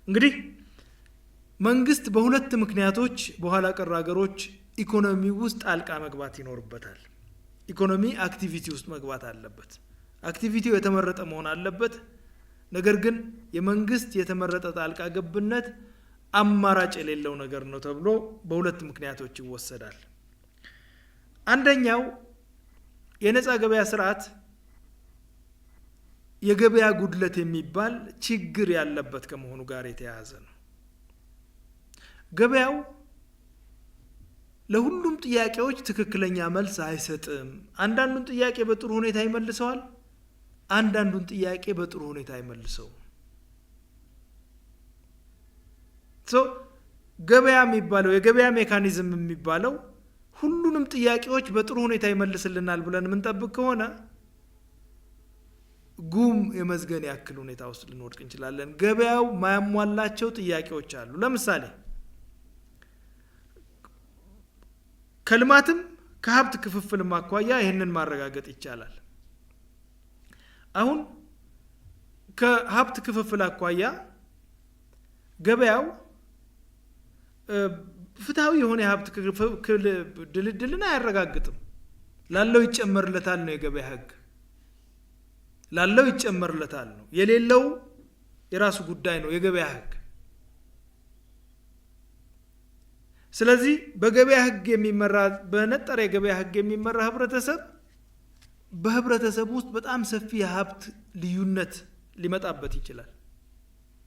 እንግዲህ መንግስት በሁለት ምክንያቶች በኋላ ቀር ሀገሮች ኢኮኖሚ ውስጥ ጣልቃ መግባት ይኖርበታል። ኢኮኖሚ activity ውስጥ መግባት አለበት። Activity ው የተመረጠ መሆን አለበት። ነገር ግን የመንግስት የተመረጠ ጣልቃ ገብነት አማራጭ የሌለው ነገር ነው ተብሎ በሁለት ምክንያቶች ይወሰዳል። አንደኛው የነፃ ገበያ ስርዓት የገበያ ጉድለት የሚባል ችግር ያለበት ከመሆኑ ጋር የተያያዘ ነው። ገበያው ለሁሉም ጥያቄዎች ትክክለኛ መልስ አይሰጥም። አንዳንዱን ጥያቄ በጥሩ ሁኔታ ይመልሰዋል፣ አንዳንዱን ጥያቄ በጥሩ ሁኔታ አይመልሰውም። So ገበያ የሚባለው፣ የገበያ mechanism የሚባለው ሁሉንም ጥያቄዎች በጥሩ ሁኔታ ይመልስልናል ብለን የምንጠብቅ ከሆነ ጉም የመዝገን ያክል ሁኔታ ውስጥ ልንወድቅ እንችላለን። ገበያው ማያሟላቸው ጥያቄዎች አሉ። ለምሳሌ ከልማትም ከሀብት ክፍፍልም አኳያ ይህንን ማረጋገጥ ይቻላል። አሁን ከሀብት ክፍፍል አኳያ ገበያው ፍትሐዊ የሆነ የሀብት ድልድልን አያረጋግጥም። ላለው ይጨመርለታል ነው የገበያ ህግ። ላለው ይጨመርለታል ነው። የሌለው የራሱ ጉዳይ ነው የገበያ ህግ። ስለዚህ በገበያ ህግ የሚመራ፣ በነጠረ የገበያ ህግ የሚመራ ህብረተሰብ በህብረተሰቡ ውስጥ በጣም ሰፊ የሀብት ልዩነት ሊመጣበት ይችላል።